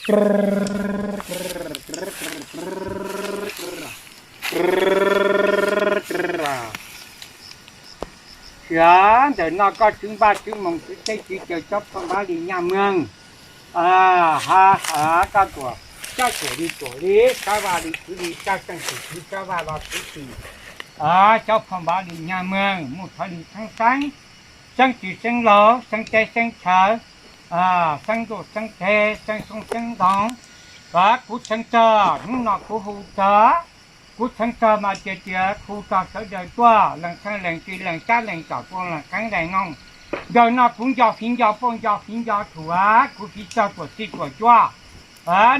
Sia, ntawm no koj tswv npaj tswv moos tswv teb tswv chaw, cob phaj npab li nyaj mweeg, ha ha, koj tuam, cob tuam li tuam li, sab vaj li tswv li sab, seej twm tswv sab vaj los tswv twm, cob phaj npab li nyaj mweeg, mus thov li theeb seeb, seeb tsis seeb laug, seeb teb seeb chaw, seeb ntuj seeb teb, seeb xyoob seeb ntoo. Kuv txheev txog, hnub no kuv hu txog, kuv txheev txog mas tias tias hu txog sawv daws tuaj, lees tsheej lees tsis, lees sab lees tsom, tuaj lees qeeb lees noog. Ntawm no kuv nco fiv nco pauj, nco fiv nco tshum, kuv fiv txog tuam txij tuam cuab.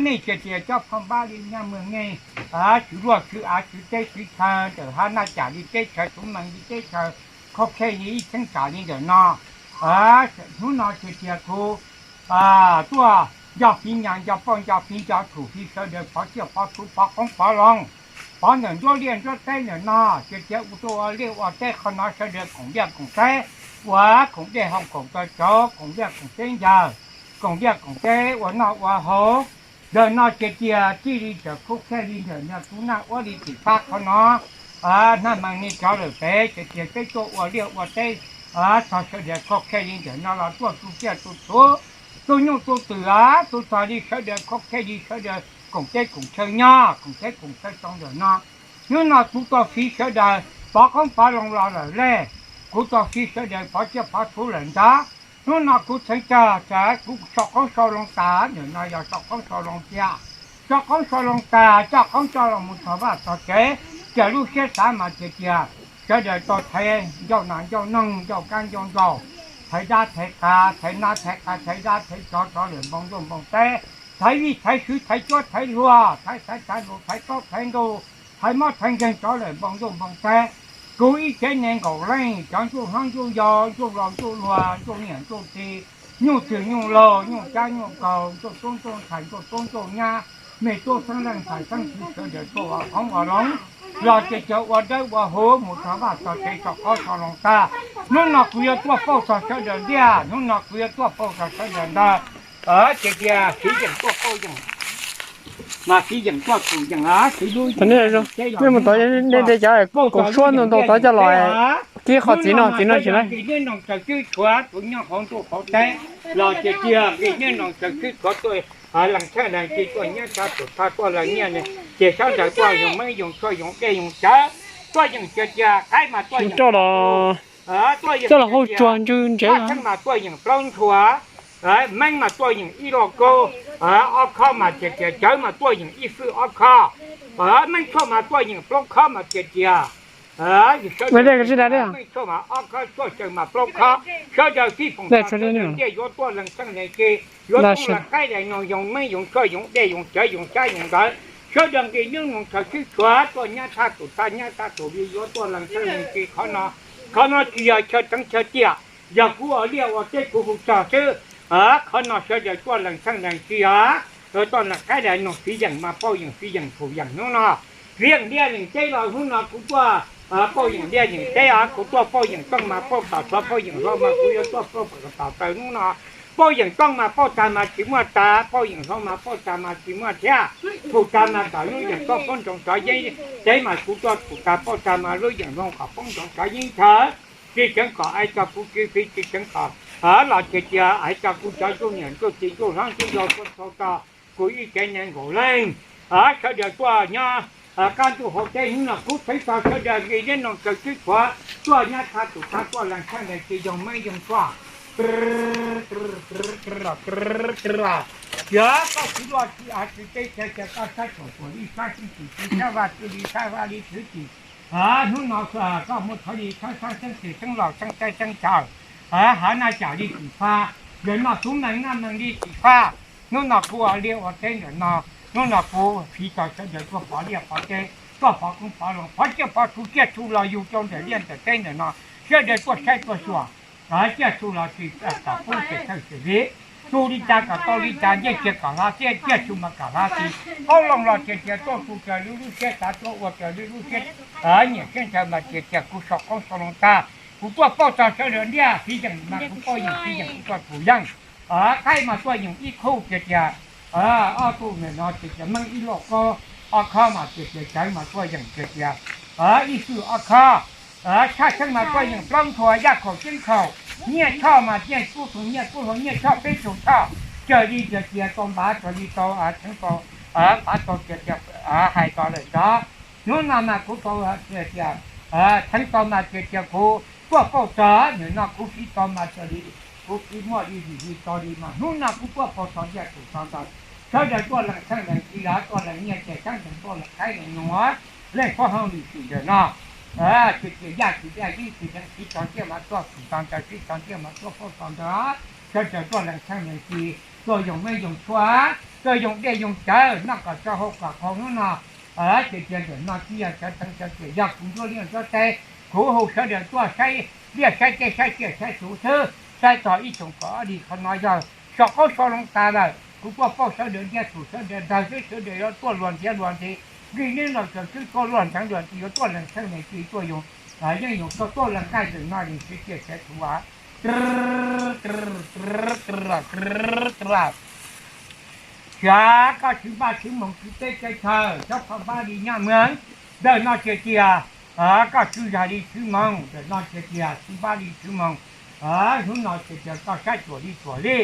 Nej tias tias cob phaj npab li nyaj mweeg, nej tswv luaj tswv av tswv teb tswv chaw, ntawm hav naj cam li teb chaws, tuv mees li teb chaws, khov khej li ib cheeb tsam li ntawm no. Hnub no tias tias kuv tuaj nco fiv nco, nco pauj nco fiv nco tshum, fiv sawv daws pov tsiaj pov txhu, pov qoob pov loo, pov ntawm nruab liaj nruab teb ntawm no, tias tias ua tuaj ua liaj ua teb qhov no sawv daws koom liaj koom teb, ua koom dej haus koom taw tsauv, koom liaj koom teb ncaws, koom liaj koom teb ua noj ua haus. Ntawm no tias tias txij li tawm khub khej li ntawm no, tub naj ua li tim pab qhov no, nag mees ni cov lawm pem tias tias peb tuaj ua liaj ua teb, txog sawv daws khub khej li ntawm no los tuaj tu tsiaj tu txhu, tu nyuj tu twm, tu txog li sawv daws khub khej li sawv daws koom teb koom chaw nyob, koom teb koom chaw tau ntawm no. Hnub no kuv tuaj fiv sawv daws pov qoob pov loo los lawm lej, kuv tuaj fiv sawv daws pov tsiaj pov txhu lawm ntag. Hnub no kuv txheev txog, kuv sau qoob sau loo tas, ntawm no yog sau qoob sau loo tiag. Sau qoob sau loo tas, coj qoob coj loo mus txog vaj txog tsev, raws lub siab xav mas tias tias sawv daws tau thaiv ncauj nas ncauj noog, ncauj kab ncauj nraug, thaiv dab thaiv qas, thaiv nab thaiv qas, thaiv dab thaiv tsov, tsov lawm npoo ntuj npoo teb, thaiv vij thaiv sw, thaiv cuab thaiv luag, thaiv thaiv thaiv lus, thaiv taub thaiv ntug, thaiv mob thaiv nkeeg, tsov lawm npoo ntuj npoo teb. Kuv ib tsev neeg nkaum leej, cov ntsuj hlub ntsuj yau, ntsuj laus ntsuj luag, ntsuj niam ntsuj txiv, nyuj twm nyuj laug, nyuj cab nyuj kaus, ntsuj tub ntsuj ntxhais, ntsuj tub ntsuj nyab, me tub xeeb leej ntxhais xeeb txiv sawv daws tuaj ua qoob ua loo los ces cov ua dawb ua huv mus txog vaj txog tsev, sau qoob sau loo tag. Hnub no kuv yuav tuaj pauj txog sawv daws liaj, hnub no kuv yuav tuaj pauj txog sawv daws ntawd. Ces tias fiv yeem tuaj pauj yeem, mas fiv yeem tuaj txhum yeem, fiv lub yeem, nej mus tod, nej de cov kaum suab ntau ntau tod coj los kib qhov txiv no, txiv no tsis laib. Nqi niaj noog txawv tswb tshuav tuaj nyob hauv ntuj hauv teb, los ces tias nqi niaj noog txawv tswb tshuav tuaj lees tsheej lees tsis, tuaj nyab tshaj tus tshaj, tuaj lees nyiaj, ces sawv daws tuaj yoog meej yoog tshuaj yoog dej yoog cawv, tuaj yeem tias tias qaib mas tuaj yeem roj los coj los hau tsuag ntsws ntsev, xeeb mas tuaj yeem plaub ntshua, meej mas tuaj yeem ib loj kaub, ob khob mas tias tias cawv mas tuaj yeem ib fwj ob khob, meej tshuaj mas tuaj yeem plaub khob mas tias tias, meej tshuaj mas ob khob, tshuaj cawv mas plaub khob, sawv daws fij foom txog sawv daws tias yuav tuaj lees tsheej lees tsis, yuav tuaj lees qaib lees noog, yoog meej yoog tshuaj yoog dej yoog cawv yoog xyab yoog ntawv, sawv daws nqi niaj noog txawv tswb tshuav tuaj nyab tshaj tus tshaj, nyab tshaj tus li, yuav tuaj lees tsheej lees tsis. Qhov no, qhov no tsis yog chaw teev chaw tiam, yog kuv ua liaj ua teb kuv hu txog xwb. Qhov no sawv daws tuaj lees tsheej lees tsis os, tuaj lees qaib lees noog, fiv yeem mas pauj yeem, fiv yeem txhum yeem hnub no. Fiv yeem liaj yeem teb los hnub no kuv tuaj pauj yeem liaj yeem teb os, kuv tuaj pauj yeem tooj mas pauj tom tshuav, pauj yeem hlau mas kuv yuav tuaj pauj tom taw hnub no. Pauj yeem tooj mas pauj tag mas tsis muaj tas, pauj yeem hlau mas pauj tag mas tsis muaj thiab. Txhum tag mas kom lub yeem tooj poob ntsoov tsov yeeb, teb mas kuv tuaj txhum tag pauj tag mas lub yeem hlau kom poob ntsoov tsov yeeb chaw. Tsis tseev kom aiv tso kuv tsis fiv, tsis tseev kom los tias tias aiv tso kuv cov ntsuj niam ntsuj txiv ntsuj hlob ntsuj yau tuaj txhua tog, kuv ib tsev neeg nkaum leej, sawv daws tuaj nyob qab ntuj hauv teb. Hnub no kuv txheev txog sawv daws nqi niaj noog txawv tswb tshuav tuaj nyab tshaj tus tshaj, tuaj lees tsheej lees tsis, yoog meej yoog tshuaj, yog koj tsis luaj tsis av tsis teb chaw, ces koj sab txhuam txhuam li sab xib tsis, tsis sab vaj txwv li sab vaj li txwv tsis. Hnub no koj muaj thov li sab sab xeeb tsis, xeeb laus xeeb teb xeeb chaw, hav naj cam li tsis fab, yawg noj tub mees naj mees li tsis fab. Hnub no kuv ua liaj ua teb ntawm no, hnub no kuv fiv txog sawv daws tuaj pov liaj pov teb, tuaj pov koob pov loo, pov tsiaj pov txhu, tsiaj txhu los yug rau ntawm liaj ntawm teb ntawm no, sawv daws tuaj saib tuaj xyuas tsiaj txhu los tsis kom pub pem thawj xwm li. Tu li cas kom tau li cas, ncej txiag kom hlav xiab, tsiaj txhu mas kom hlav xis. Qoob loo los tias tias tuaj tu raws li lub siab xav, tuaj ua raws li lub siab nyiam siab ntshaw mas tias tias kuv sau qoob sau loo tag, kuv tuaj pauj txog sawv daws liaj, fiv yeem mas kuv pauj yeem, fiv yeem kuv tuaj txhum yeem. Qaib mas tuaj yeem ib khub tias tias ob tug nim no ces tias meej ib lauj kaub, ob khob mas ces tias cawv mas tuaj yeem ces tias ib xwb ob khob, tshaj xeeb mas tuaj yeem plaub nthuav, yaj khaum ceeb khaum, nyiaj choj mas nyiaj kub tug nyiaj kub hluas nyiaj choj peb caug choj, raws li tias tias tau npav raws li tau theev tau npav tau tias tias hais tau lawm tod. Hnub no mas kuv tau tias tias theev tau mas tias tias kuv tuaj pauj txog, nim no kuv siv tau mas raws li kuv siv muaj li vim li tau li mas hnub no kuv tuaj pauj txog ntiaj teb txog ntawd, sawv daws tuaj lees txheej lees txi, tuaj lees nyiaj txiag xyab ntxeev, tuaj lees qaib lees nus, leej huab hauj lwm tim ntawm no ces tias yaj tsis daj yeeb tsis deev, siv txog ntiaj mas tuaj txog ntawd, siv txog ntiaj mas tuaj pauj txog ntawd, sawv daws tuaj lees txheej lees txi, tuaj yoo meej yoo tshuaj, tuaj yoo dej yoo cawv, noj kom tsau hau kom qau hnub no. Ces tias ntawm no tsis yog cov teev cov tiam, yog kuv Ntsuab Liaj Ntsuab Teb, kuv hu sawv daws tuaj saib liaj saib teb saib tsiaj saib txhu xwb, saib txog ib tsoom kaum ob li qhov no yog sau qaub sau loo tas lawm, kuv tuaj pauj sawv daws ntiag txhum sawv daws ntag xwb, sawv daws yuav tuaj luag nrhiav luag ntxhi, nqi neb los txawm twb tuaj luag nrheev luag ntxhi, yuav tuaj lees txheej lees txi tuaj yoo, yeej yuav tuaj lees nqaij ntawm no li siv tsiaj siv txhu as. Siav koj tswv npaj tswv moos tswv teb tswv chaw, xyov phoj npab li nyaj mweeg, ntawm no ces tias koj tswv zag li tswv moos, ntawm no ces tias tswv npab li tswv moos. Hnub no ces tias koj sab cuam li cuam li,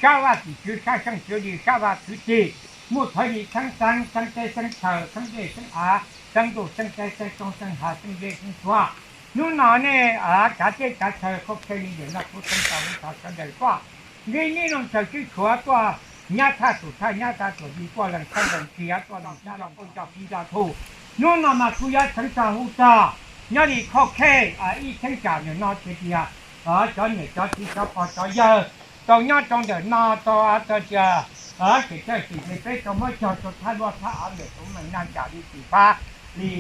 sab vaj tim tswv sab xeeb tswv li sab vaj tswv tim, muaj thawv li xeeb xeeb, xeeb teb xeeb chaw, xeeb dej xeeb av, xeeb ntuj xeeb teb, xeeb roob xeeb hav, xeeb zej xeeb tsuag. Hnub no nej kav teb kav chaw khauj khe li ntawm no kuv theev tau hu txog sawv daws tuaj, nqi neb noo tsawg tswb tshuav tuaj, nyab thaj tus thaj nyab thaj tus li tuaj lees txheej lees txi, tuaj lees xyab lees qauj nco fi nco txhu. Hnub no mas kuv yuav theev txog hu txog nyob li khauj khe ib cheeb tsam ntawm no ces tias cov niam cov txiv cov pog cov yawg tau nyob rau ntawm no tau tias tseem txawj tsim ces peb tau muab cog rau thaj luaj thaj av ntawm tus meem na yam li tim pab li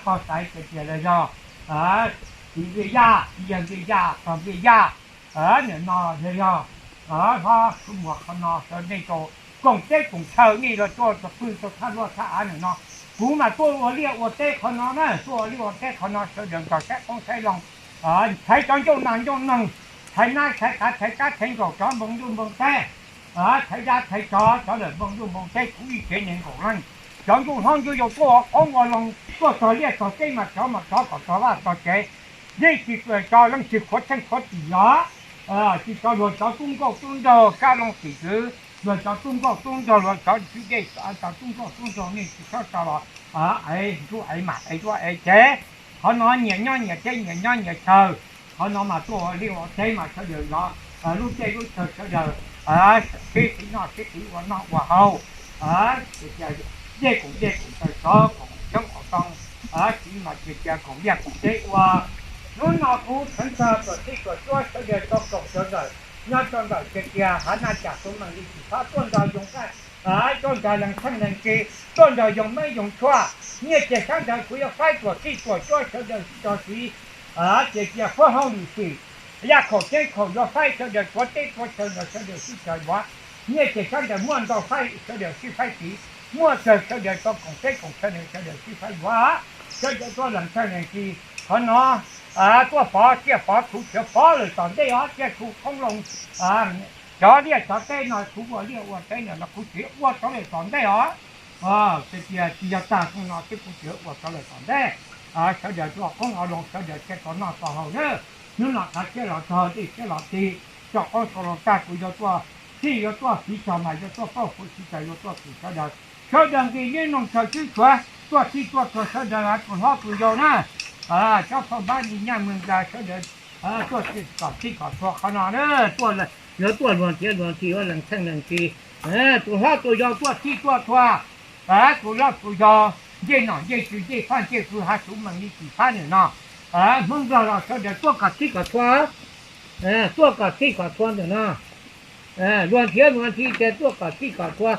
pog xaiv ces tias los yog tim Npliaj Yaj, yawg Npliaj Yaj, pog Npliaj Yaj, nim no los yog hlob Suav Muas qhov no sawv nej tau koom teb koom chaw nej los tuaj pw rau thaj luaj thaj av ntawm no. Kuv mas tuaj ua liaj ua teb qhov no na, tuaj ua liaj ua teb qhov no sawv daws nrog saib qoob saib loo, thaiv cov ncauj nas ncauj noog, thaiv nab thaiv qav thaiv kab thaiv nkaum cov npoo ntuj npoo teb, thaiv dab thaiv tsov cov lawm npoo ntuj npoo teb kuv ib tsev nees nkaum leej. Cov ntuj hlob ntuj yau tuaj ua qoob ua loo tuaj txog liaj txog teb mas cov mas cov kom txog vaj txog tsev, yeej tsis cov leej twg khuav tsheej khuav tim los tsis cov luag cov tub nkauj tub nraug sab loo tim kwv, luag cov tub nkauj tub nraug luag cov tswv dej cov tub nkauj tub nraug nej tsis txhob tso los ev ntuj ev mam ev duab ev tsev. Qhov no nyias nyob nyias teb nyias nyob nyias chaw. Qhov no mas tuaj ua liaj ua teb mas sawv daws zov lub teb lub chaw sawv daws sib tiv noj sib tiv ua noj ua haus, dej koom dej koom taw tsov koom tshoob koom too, siv mas tias tias koom liaj koom teb ua. Hnub no kuv theev txog tuam txij tuam cuab sawv daws tau koom sawv daws nyob rau ntawm tias tias hav naj cam tus meem li tsis txhob tuaj nrog yoo nqaij, tuaj nrog lees txheej lees txi, tuaj nrog yoo meej yoo tshuaj. Nyiaj txiag xyab ntawv kuv yuav faib tuam txij tuam cuab sawv daws sib txog siv, tias tias huab hauj lwm xwm, yaj khaum ceeb khaum yuav faib sawv daws tuav teb tuav chaw los sawv daws sib txog yuav. Nyiaj txiag xyab ntawv muaj ntau faib sawv daws sib faib tiv, muaj tsawg sawv daws tau koom teb koom chaw sawv daws sib faib yuav. Sawv daws tuaj lees txheej lees txi, qhov no tuaj pov tsiaj pov txhu txhua pov lawm tom ntej os, tsiaj txhu qoob loo, cov liaj cov teb no kuv ua liaj ua teb ntawm no kuv tseem ua rov lawm tom ntej os. Tias tias tsis yog tag no xwb kuv tseem ua rov lawm tom ntej. Sawv daws tuaj qoob ua loo sawv daws thiaj tau noj tau haus na. Hnub no kav siab los txog dej siab los tig, tso qoob tso loo tag kuv yuav tuaj, txij yuav tuaj siv txog mas yuav tuaj pauj kuv siv txog yuav tuaj xwm sawv daws. Sawv daws nqi neb noo tsawg tswb tshuav tuaj txij tuaj txhua sawv daws tus hlob tus yau na, cov phauj npab li nyaj mws nkas sawv daws tuaj kom txij kom txhua qhov no na, tuaj yuav tuaj luag nrhiav luag ntxhi yuav lees txheej lees txi. Tus hlob tus yau tuaj txij tuaj txhua, tus hlob tus yau, ncej nom ncej tswv ncej phaj ncej hws hav tsuv meem li tim phab ntawm no, Hmoob Nplog los sawv daws tuaj kom txij kom txhua, tuaj kom txij kom txhua ntawm no. Luag nrhiav luag ntxhi ces tuaj kom txij kom txhua.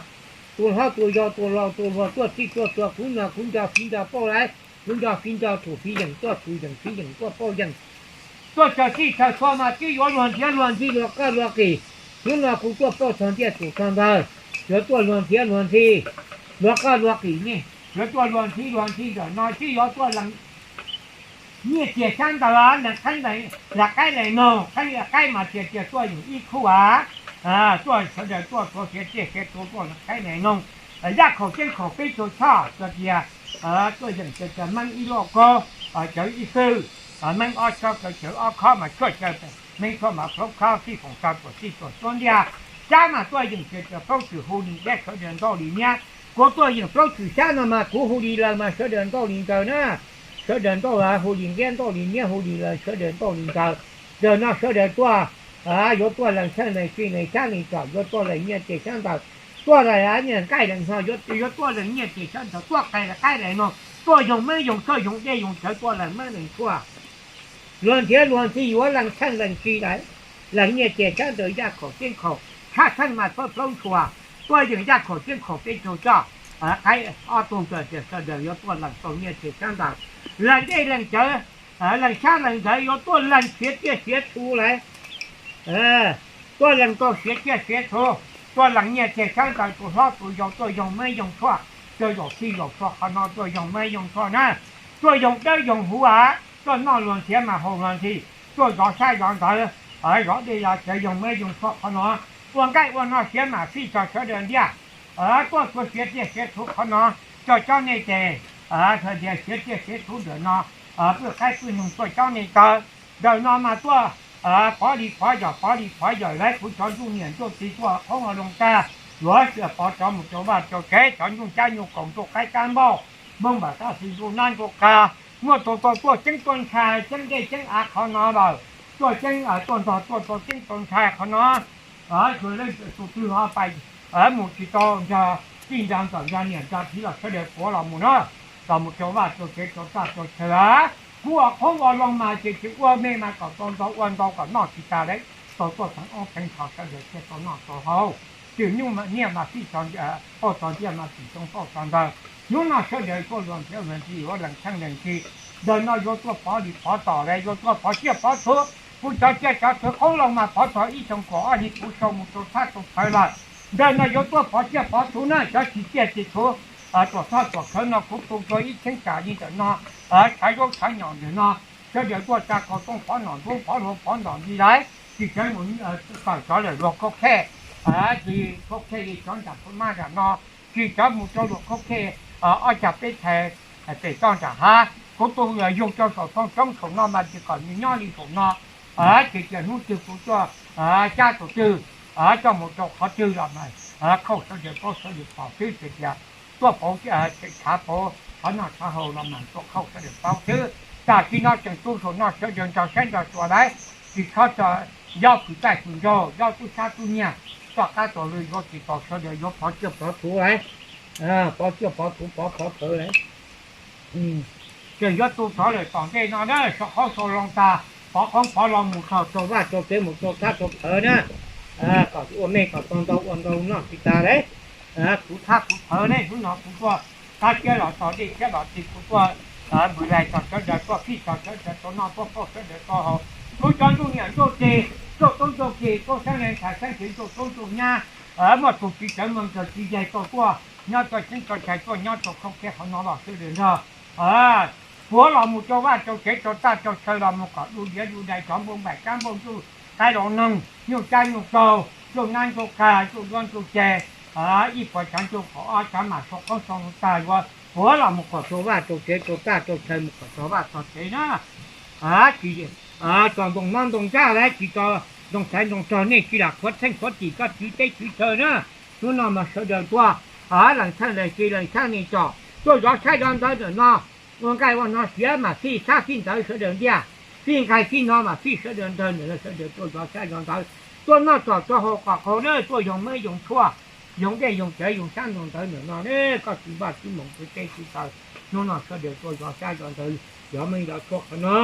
Tus hlob tus yau tus laus tus hluas tuaj txij tuaj txhua, kuv no kuv nco fiv nco pauj lawm, kuv nco fiv nco txhum fiv yeem tuaj txhum yeem fiv yeem tuaj pauj yeem. Tuaj txog txij txog txhua mas twb yuav luag nrhiav luag ntxhi luag qaj luag qis. Hnub no kuv tuaj pauj txog ntiaj txhum txog ntawd, yuav tuaj luag nrhiav luag ntxhi luag qaj luag qis ne, yuav tuaj luag nrhiav luag ntxhi ntawm no twb yuav tuaj lees nyiaj txiag xyab ntawv, lees qeeb lees, lees qaib lees noog, qeeb qaib mas tias tias tuaj yus ib khub as. tuaj sawv daws tuaj tuav siav tiaj siav txhu tuaj qaib nais noog, yaj khaum ceeb khaum peb tug choj txog tias tuaj yeem cov Meeb ib luaj kaub, cawv ib xwb, Meeb ob khob cawv ob khob mas tshuaj caw, Meeb tshuaj mas plaub khob fij foom tau tuam txij tuam tuab ntiag. Sab mas tuaj yeem cov plaub txwm hu li ntiab sawv daws ntau li ntiab. Kuv tuaj yeem plaub txwm sab no mas kuv hu li lawm mas sawv daws ntau li nkaus na. Sawv daws ntau hu li ntiab ntau li ntiab hu li lawm sawv daws ntau li nkaus. Ntawm no sawv daws tuaj, yuav tuaj lees tsheej lees tsi lees sab lees tsom, yuav tuaj lees nyiaj txiag sab ntawd, tuaj lees nyiaj nqaij lees no, yuav tuaj lees nyiaj txiag sab ntawd, tuaj lees qaib lees no, tuaj yoo Meeb yoo tshuaj yoo dej yoo cawv tuaj lees Meeb lees tshuaj. Luag nrhiav luag ntxhi yuav lees tsheej lees tsi lawm, lees nyiaj txiag sab ntawd yaj khaum ceeb khaum, tshab tsheej mas plaub plaub ntshua, tuaj yeem yaj khaum ceeb khaum peb tug coj, qaib ob tug coj tias sawv daws yuav tuaj lees tau nyiaj txiag sab ntawd, lees dej lees cawv, lees sab lees ntawd yuav tuaj lees siav tiaj siav txhu lawm. Tuaj lees tau siav tiaj siav txhu, tuaj lees nyiaj txiag sab ntawd, tus hlob tus yau tuaj yoo Meeb yoo tshuaj, tuaj zaum txhij zaum txhua qhov no tuaj yoo Meeb yoo tshuaj na, tuaj yoo dawb yoo huv a, tuaj noj luag nrhiav mas haus luag ntxhi, tuaj zov sab zov ntawd, zov dej zov cawv yoo Meeb yoo tshuaj qhov no, ua nqaij ua no siav mam fij txog sawv daws ntiag. Tuaj tuav siav tiaj siav txhu qhov no, coj cov nej tes, hais tias siav tiaj siav txhu ntawm no, pw qaib pw noog tuaj cov nej taw, ntawm no mas tuaj pov li pov yawm pov li pov yawm lawv, kuv cov ntsuj niam ntsuj txiv tuaj qhoob ua loo tag, yuav sia pov cov mus rau vaj rau tsev, cov ntsuj cab nyuj kaus ntsuj qaib kab npauj, npoo npam tab xis ntsuj nab ntsuj qa, muaj tus tau tuaj ceeb tuaj ntshai ceeb dej ceeb av qhov no lawm, tuaj ceeb tuaj ntog tuaj tau ceeb tau ntshai qhov no. Tsuas leej tus twg ho pais mus tsis tau nrog tij nrog nkawm nrog niam nrog txiv los sawv daws puav los mus na, los mus rau vaj rau tsev rau txaj rau chaw. Kuv ua qhoob ua loo mas ces tsis ua me mas kom tau ntau, ua ntau kom noj tsis tas lawm, tau tuaj teev oob teev nthos sawv daws thiaj tau noj tau haus. Tsim nyuj mas nyiaj mas fij txog, pauj txog ntiag mas tsim tau pauj txog ntawd. Hnub no sawv daws tuaj luag nrhiav luag ntxhi yuav lees tsheej lees tsi, ntawm no yuav tuaj pov li pov tom lawm, yuav tuaj pov tsiaj pov txhu. Kuv cov tsiaj cov txhu qoob loo mas pov txog ib xyoo kaum ob hli puv sau mus rau thaj rau plawv lawm. Ntawm no yuav tuaj pov tsiaj pov txhu na, cov tsis tsiaj tsis txhu, tuam txhoj tuam khawv no kuv tu tau ib cheeb tsam li ntawm no, tshav zaub tshav nyom ntawm no, sawv daws tuaj tsa kaus tooj pov nom ntub pov hluas pov ntom li lawm, tsis txawm mus tawm cov lawm luag khaub khej, tsis khaub khej li cov nram Phu Mab nram no, tsis txawm mus rau luag khaub khej ob cag peb txhais pem toj nram hav. Kuv tu yug rau saum thoob roob saum no mas tsis kom nws nyob li saum no, ces tias hnub twg kuv tuaj cab tus twg coj mus rau qhov twg los mas khauj sawv daws paub sawv daws pom xwb, ces tias tuaj pauv tshav pauv qhov noj qhov haus los mas tuaj khauj sawv daws paub xwb. Tam sim no tseem tu saum no sawv daws nrog saib nrog xyuas lawm, tsis txhob tso yob kws txaij kws nraug, yob tub sab tub nyiag, toj qab txog lw yuav tsis tau, sawv daws yuav pov tsiaj pov txhu lawm, pov tsiaj pov txhu pov qhov khawv lawm. Tseem yuav tu rov lawm tom ntej no na, sau qhoob sau loo tas, pov qoob pov loo mus txog rau vaj rau tsev mus rau thab rau plawv na, kom ua me kom tau ntau ua ntau noj tsis tas lawm. Kuv thab kuv plawv ne, hnub no kuv tuaj qab thiab los txog dej thiab los txi, kuv tuaj npws lais txog sawv daws, tuaj fij txog sawv daws tau noj, tuaj pauj sawv daws tau haus. Kuv cov ntsuj niam ntsuj txiv, ntsuj tub ntsuj ki, tub xeeb leej ntxhais xeeb txiv, ntsuj tub ntsuj nyab, muaj tus tsis txawv muaj tus tsis yaig tau tuaj nyob txoj cheeb txoj chaw, tuaj nyob rau khaub khej qhov no los sawv daws nrog puav los mus rau vaj rau tsev rau txaj rau chaw los mus kom du diav du dai, cov npauj npaim kab npauj ntsuj qaib los noog, nyuj cab nyuj kaus, ntsuj nab ntsuj qa, ntsuj duab ntsuj ce, ib puas cov ntsuj kaum ob cov mas sau qoob sau loo tag yuav puav los mus kom rau vaj rau tsev rau txaj rau chaw mus kom txog vaj txog tsev na. Tsis tso ntoo mob ntoo ntsaj lawm, tsis tso ntoo txhais ntoo rog, nej tsis lam khuav txheej khuav tim koj tswv teb tswv chaw na. Hnub no mas sawv daws tuaj lees tsheej lees tsi lees sab lees tsom, tuaj zov sab zov ntawv ntawm no, ua nqaij ua no siav mam fij sab fij ntawv sawv daws ntiag, fij nqaij fij no mam fij sawv daws ntawv ntawm no, sawv daws tuaj zov sab zov ntawv, tuaj noj tsom tso haus kom qaug na, tuaj yoo Meeb yoo tshuaj, yoo dej yoo cawv yoo sab ntoo ntawv ntawm no ne, koj tsis npaj tsis moos tswv teb tswv chaw. Hnub no sawv daws tuaj zov sab zov ntawv, zov Meeb zov tshuaj qhov no.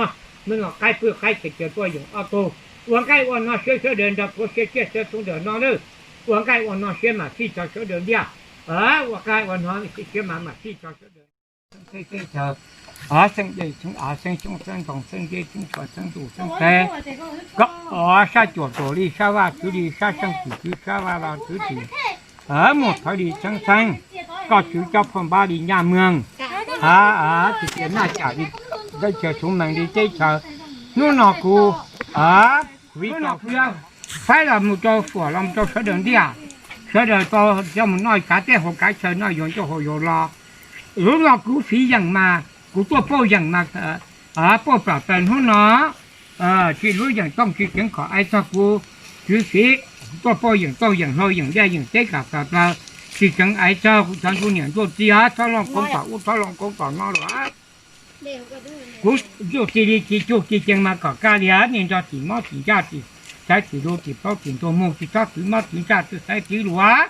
Hnub no qaib pw qaib ces tias tuaj yoo ob tug, ua nqaij ua no siav sawv daws nrog tuav siav tiaj siav txhu ntawm no na. Ua nqaij ua no siav mam fij txog sawv daws ntiag, ua nqaij ua no siav mam mam fij txog sawv daws. Xeeb teb xeeb chaw, xeeb dej xeeb av, xeeb xyoob xeeb ntoo, xeeb nteb xeeb tsua, xeeb ntuj xeeb teb, sab cuam tuam li, sab vaj tswv li, sab xeeb twm tswv, sab vaj los tswv twm, muaj thawv li txheeb xeeb, koj tswv cob phaj npab li nyaj mweeg, ha, tsis tias naj cam li teb chaws, suv mees li teb chaws. Hnub no kuv, kuv ib co pliab, faib los mus rau suam los mus rau sawv daws ntiaj, sawv daws tau coj mus noj kav teb hauv kav chaw, noj yuav ncauj hauv yuav lo. Lub no kuv fiv yeem mas kuv tuaj pauj yeem mas pauj plam plaws hnub no. Tsis lub yeem tooj tsis tseev kom aiv txog kuv tswv fiv, tuaj pauj yeem tooj yeem hlau yeem liaj yeem teb kom plam plaws, tsis tseev aiv txog kuv cov ntsuj niam ntsuj txiv, txhob looj koob tom ub txhob looj koob tom no lawm. Kuv ntsuj txiv li ci cuj ci cees mas kom kaj liag, nej nrog tim mob tim ntsaj tim xaiv tim lus tim plaub tim ntug mus, tsis txhob twv mob twv ntsaj twv xaiv twv lus.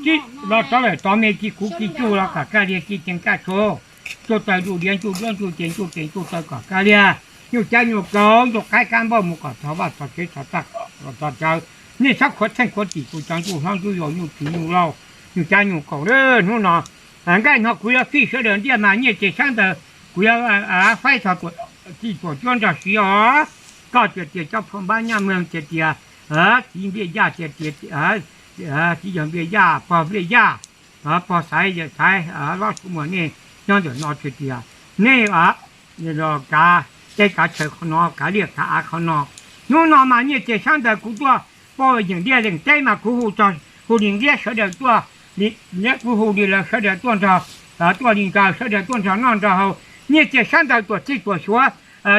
Tsis los rov lawm tov me ci kuv ci cuj los kom kaj liag ci cees kaj tshua, ntsuj taw ntsuj diav ntsuj duab ntsuj ces ntsuj ces ntsuj taw kom kaj liag, nyuj cab nyuj kaus ntsuj qaib kab npauj mus kom txog vaj txog tsev txog txaj txog chaw. Nej txhob khuav theej khuav tim kuv cov ntsuj hlob ntsuj yau nyuj txiv nyuj laus, nyuj cab nyuj kaus. Hnub no nqaij no kuv yuav fij sawv daws ntiaj mas nyiaj txiag sab ntawd kuv yuav faib txog tuam tij tuam cuab nrog siv os. Koj tias tias cov phau npab nyaj mloog tias tias txiv npliaj yaj tias tias txiv yawg npliaj yaj pog npliaj yaj, pog xaiv yawg xaiv, los kuv muaj nej nyob ntawm no tias tias nej kav teb kav chaw qhov no, kav liaj kav av qhov no. Hnub no mas nyiaj txiag sab ntawd kuv tuaj pauj yeem liaj yeem teb mas kuv hu txog, hu li ntiab sawv daws tuaj, li ntiab kuv hu li lawv sawv daws tuaj nrog, tuaj li nkaus sawv daws tuaj nrog noj nrog haus. Nyiaj txiag sab ntawd tuam txhij tuam xyuav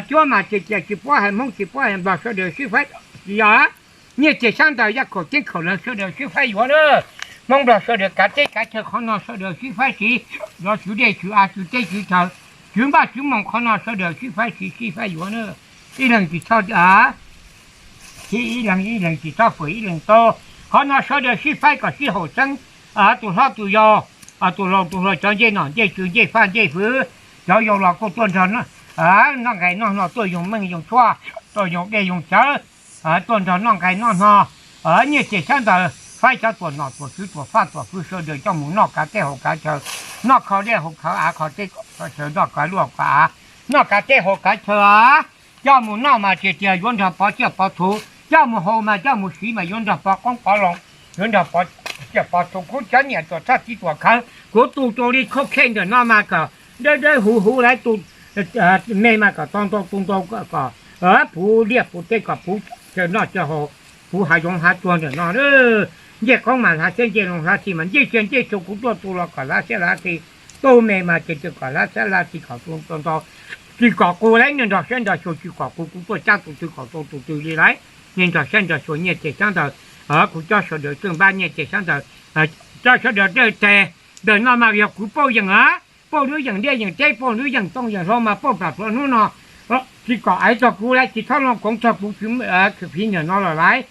cuab mas tsis tias tsis paub hais Hmoob tsis paub hais Nplog sawv daws sib faib tsis yog. Nyiaj txiag sab ntawd yaj khaum ceeb khaum lawv sawv daws sib faib yuav na. Hmoob Nplog sawv daws kav teb kav chaw qhov no sawv daws sib faib siv, yuav tswv dej tswv av tswv teb tswv chaw, tswv npaj tswv moos qhov no sawv daws sib faib siv sib faib yuav na. Ib leeg tsis txhob, ib leeg ib leeg tsis txhob fwm ib leeg tau. Qhov no sawv daws sib faib kom sib haum xeeb, tus hlob tus yau, tus laus tus hluas, cov ncej nom ncej tswv ncej faj ncej fwv, cov yau los kuj tuaj nrog noj nqaij noj hno, tuaj yoo meej yoo tshuaj, tuaj yoo dej yoo cawv, tuaj nrog noj nqaij noj hno. Nyiaj txiag sab ntawd faib cov tuam nom tuam tswv tuam faj tuam fwv sawv daws coj mus noj kav teb haus kav chaw, noj kho dej haus kho av kho teb kho chaw, noj kav luaj kav av, noj kav teb haus kav chaw. Coj mus noj mas tias tias yuav nrog pov tsiaj pov txhu, coj mus haus mas coj mus siv mas yuav nrog pov qoob pov loo, yuav nrog pov tsiaj pov txhu. Kuv cov niam tuam txhab txiv tuam khawv, kuv tu rau li khauj khej ntawm no mas kom dawb dawb huv huv lawm, tu me mas kom tau ntau tu ntau, kom puv liaj puv teb, kom puv chaw noj chaw haus, puv hav zoov hav tsuag ntawm no. Ncej qoob mas hlav xiab, ncej loo hlav txhij mas ncej tsiaj ncej txhu kuv tuaj tu los kom hlav xiab hlav txhij, tu me mas ces kom hlav xiab hlav txhij kom tu ntau ntau. Tsis kom qus lawm, nej nrog siab nrog xyuas, tsis kom qus, kuv tuaj cab tus twg kom tau tus twg li lawm. Nej nrog siab nrog xyuas nyiaj txiag sab ntawd, kuv coj sawv daws txawj npab nyiaj txiag sab ntawd, coj sawv daws dawj teg. Ntawm no mas yog kuv pauj yeem, pauj lub yeem liaj yeem teb, pauj lub yeem tooj yeem hlau mas pauj plam pluav hnub no. Tsis kom aiv txog kuv lawm, tsis txhob looj koov txog kuv tswv fiv ntawm no lawm lawm.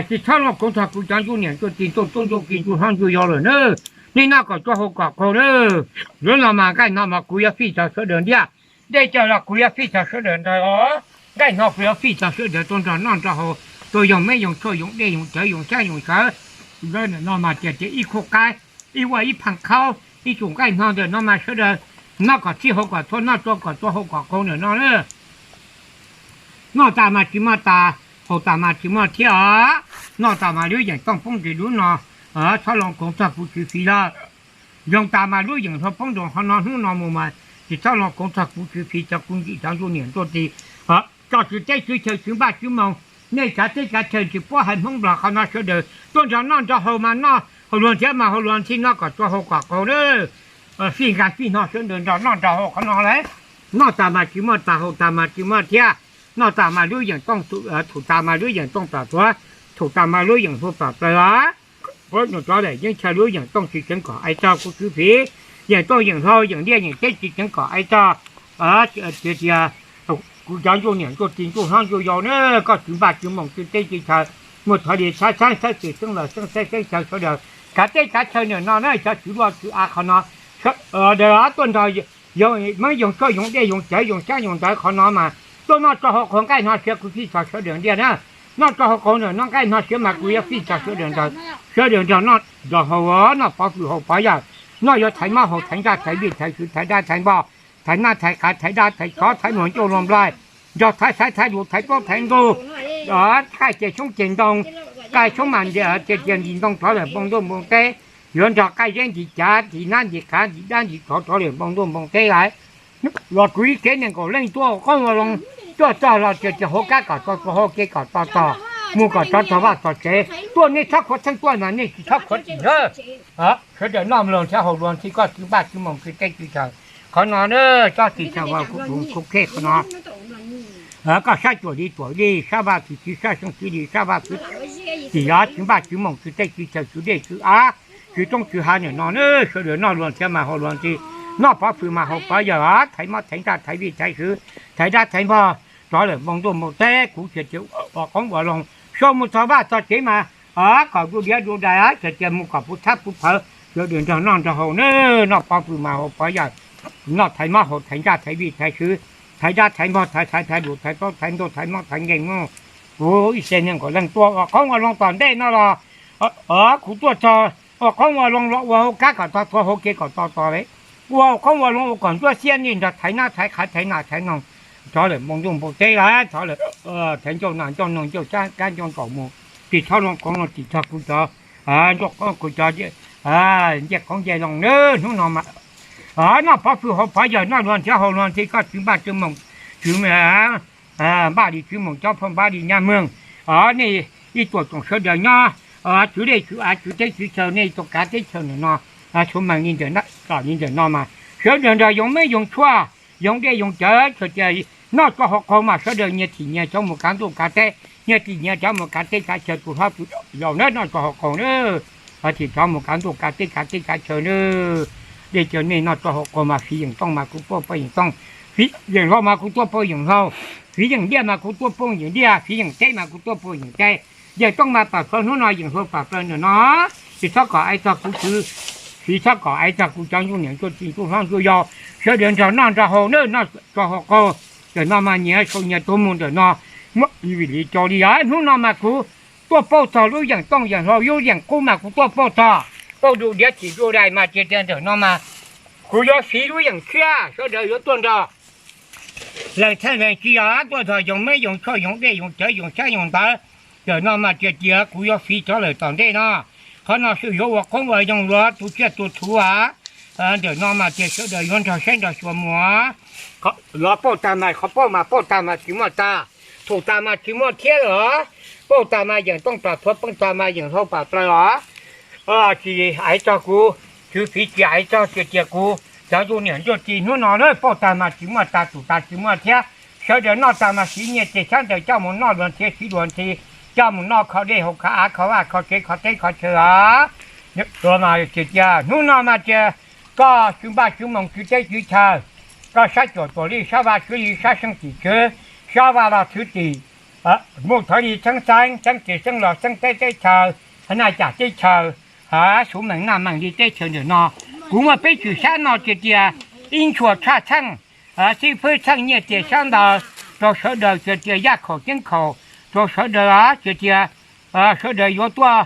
Tsis txhob looj koov txog kuv cov ntsuj niam ntsuj txiv ntsuj tub ntsuj ki ntsuj hlob ntsuj yau lawm na. Nej noj kom tsau haus kom qaug na. Lub no mas nqaij no mas kuv yuav fij txog sawv daws ntiaj, dej cawv los kuv yuav fij txog sawv daws ntag os. Nqaij no kuv yuav fij txog sawv daws tuaj nrog noj nrog haus, tuaj yoo meej yoo tshuaj yoo dej yoo cawv yoo xyab yoo sawv. No mas tias tias ib khuj qaib, ib ua ib phaag qhaub, ib txum nqaij no ntawm no mas sawv daws noj kom txhij haus kom txhua, noj tsau kom tsau haus kom qaug ntawm no na. Noj tas mas tsis muaj tas, haus tas mas tsis muaj thiab os. Noj tas mas lub yeem tooj poob nres lub no, txhob looj koov txog kuv tswv fiv lawm. Yoo tas mas lub yeem hlau poob nroos qhov no hnub no mus mas tsis txhob looj koov txog kuv tswv fiv, cov kuv ntxim cov ntsuj niam ntsuj txiv, tso tswv teb tswv chaw tswv npaj tswv moos, nej kav teb kav chaw tsis paub hais Hmoob Nplog qhov no sawv daws tuaj nrog noj nrog haus mas noj haus luag nrhiav mas haus luag ntxhi, noj kom tsau haus kom qaug na. Fij nqaij fij no sawv daws nrog noj nrog haus qhov no lawm. Noj tas mas tsis muaj tas, haus tas mas tsis muaj thiab. Noj tas mas lub yeem tooj, thum tas mas lub yeem tooj plam pluav, thum tas mas lub yeem hlau plam plaws os. Puab nus rov daim yeeb chaw lub yeem tooj tsis tseev kom aiv txog kuv tswv fiv, yeem tooj yeem hlau yeem liaj yeem teb tsis tseev kom aiv txog. Tias tias kuv cov ntsuj niam ntsuj txiv ntsuj hlob ntsuj yau na, koj tswv npaj tswv moos tswv teb tswv chaw, muaj thov li xaab xaab xaab txwm xeeb lawm xeeb xeeb xeeb chaw sawv daws kav teb kav chaw ntawm no na, cov tswv luaj tswv av qhov no, daws tuaj nrog yoov meej yoov tshuaj yoov dej yoov cawv yoov xyab yoov ntawv qhov no mas tuaj noj tsau haus qaug nqaij no siav kuv fij txog sawv daws ntiaj na. Noj tsau haus qaug ntawm no nqaij no siav mas kuv yuav fij txog sawv daws ntawd, sawv daws nrog noj nrog haus, noj pov hwm haus pov yawm, noj yuav thaiv mob haus thaiv ntsaj thaiv vij thaiv swv thaiv dab thaiv npoj, thaiv nab thaiv qav thaiv dab thaiv tsov thaiv luag ncauj luag nplaig, nrog thaiv xaiv thaiv lus thaiv plaub thaiv ntug, qaij ceg xyoob ceg ntoo, qaij xyoob mas tias tias ntim ntoo rov lawm npoo ntuj npoo teb, yuav nrog qaij zeb ntim cav ntim nab ntim qav ntim dab ntim tsov rov lawm npoo ntuj npoo teb lawm. Los kuv ib tsev nees nkaum leej tuaj qoob ua loo, tuaj txog los tias tias hauv kab kom txog, hauv kev kom txog txog. mus kom txog tog vaj txog tsev, tuaj nej txhob khuav txheej tuaj mas nej tsis txhob khuav tim na. Sawv daws noj luag thiab haus luag thiab koj tswv npaj tswv moos tswv teb tswv chaw. Qhov no na, tsob txiv xyaw vaj kuv tus khub khej qhov no, koj sab cuam li cuam li, sab vaj txwv txwv, sab xyoob txwv li sab vaj txwv txwv, yog tswv npaj tswv moos tswv teb tswv chaw tswv dej tswv av, tswv roob tswv hav nim no na, sawv daws noj luag thiab mas haus luag thiab, noj pov fwm mas haus pov yawm, thaiv mob thaiv ntsaj thaiv vij thaiv swv, thaiv dab thaiv npog, rov lawm npoo ntuj npoo teb, kuv txhia tias ua qoob ua loo, sau mus txog vaj txog tsev mas kom du diav du dais, txhia tias mus kom puv thab puv phawv, sawv daws nrog noj nrog haus na, noj pov fwm mas haus pov yawm, noj thaiv mob haus thaiv ntsaj thaiv vij thaiv swv, thaiv dab thaiv npog thaiv thaiv thaiv lus thaiv plaub thaiv ntuj thaiv mob thaiv nkeeg no. Kuv ib txhia niag nkaum leej tuaj ua qoob ua loo tom ntej no los, kuv tuaj txog ua qoob ua loo los ua hauv kab kom tog tuag hauv kev kom to to li. Ua qoob ua loo ua kom ntsuab xiab nej nrog thaiv nab thaiv qhav thaiv nas thaiv noog, rov lawm npoo ntuj npoo teb lawm, rov lawm thaiv ncauj nas ncauj noog ncauj sab kab ncauj nkaum mus, tim txhob loo qoov loo tim txog kuv cov, kuv cov ncej qoob ncej loo na, hnub no mas noj pov fwm haus pov yawm, noj luag thiab haus luag thiab koj tswv npaj tswv moos, tswv npaj li tswv moos cob phaj npaj li nyab mweeg, nej ib tuam tsoom sawv daws nyob tswv dej tswv av tswv teb tswv chaw, nej tuaj kav teb chaws ntawm no, xyov mees li ntawm no mas sawv daws nrog yoov meb yoov tshuaj, yoov dej yoov cawv, txhua tias noj tso hauv qaug mas sawv daws nyias thim nyias cov mus kav ntuj kav teb, nyias thim nyias cov mus kav teb kav chaw, tus hlob tus yau na noj tso hauv qaug na, thim cov mus kav ntuj kav teb kav teb kav chaw na. Dej cawv nej noj tso hauv qaug mas fiv yeem tooj mas kuv tuaj pab yeem tooj, fiv yeem hlau mas kuv tuaj pab yeem hlau, fiv yeem liaj mas kuv tuaj pab yeem liaj, fiv yeem teb mas kuv tuaj pab yeem teb. Yeem tooj mas pam plaws hnub no, yeem hlau pam plaws ntawm no, tsis txhob kom aiv txog kuv tswv, tsis txhob kom aiv txog kuv cov ntsuj niam ntsuj txiv ntsuj hlob ntsuj yau, sawv daws nrog noj nrog haus na, noj tso hauv qaug. Ntawm no mas nyias sau nyias tuag mus ntawm no, muab li vim li rau li os. Hnub no mas kuv tuaj pauj txog lub yeem tooj yeem hlau, lub yeem qub mas kuv tuaj pauj txog, pauj du diav thim du dais mas tias tias ntawm no mas kuv yuav fiv lub yeem tshiab, sawv daws yuav tuaj nrog lees txheej lees tsi os, tuaj txog yoov meb yoov tshuaj yoov dej yoov cawv yoov xyab yoov ntawv. Ntawm no mas tias tias kuv yuav fiv rov lawm tom ntej no. Qhov no xwb yuav ua qoob ua loo luag tus tsiaj tus txhu as. Ntawm no mas tias sawv daws yuav nrog saib nrog xyuas mus. Yuav pauj tag mas qhov pauj mas pauj tag mas tsis muaj tag, thum tag mas tsis muaj thiab lawm. Pauj tag mas yeem tooj pam plhuav, pauj tag mas yeem hlau pam plaws os. Tsis aiv txog kuv tswv, fiv tsis aiv txog tias tias kuv cov ntsuj niam ntsuj txiv. Hnub no na pauj tag mas tsis muaj tag, thum tag tsis muaj thiab. Sawv daws noj tag mas siv nyiaj txiag xyab ntawv coj mus noj luag thiab siv luag thiab, coj mus noj kho dej haus kho av kho vaj kho tsev kho teb kho chaw os. Mas tias tias hnub no mas tias koj tswv npaj tswv moos tswv teb tswv chaw, koj sab cuam tuam li sab vaj tswv li sab xeeb tim tswv, sab vaj los txwv tim, mus thawv li txheeb xeeb, xeeb tim xeeb los xeeb teb teb chaw, naj cam teb chaw, xyov mees naj mees li teb chaws ntawm no. Kuv muaj peb tswm sab no tias tias ib ntshua tshaj txheej, xib fwb txheej nyiaj txiag xyab ntawv rau sawv daws tias tias yaj khaum ceeb khaum rau sawv daws tias tias sawv daws yuav tuaj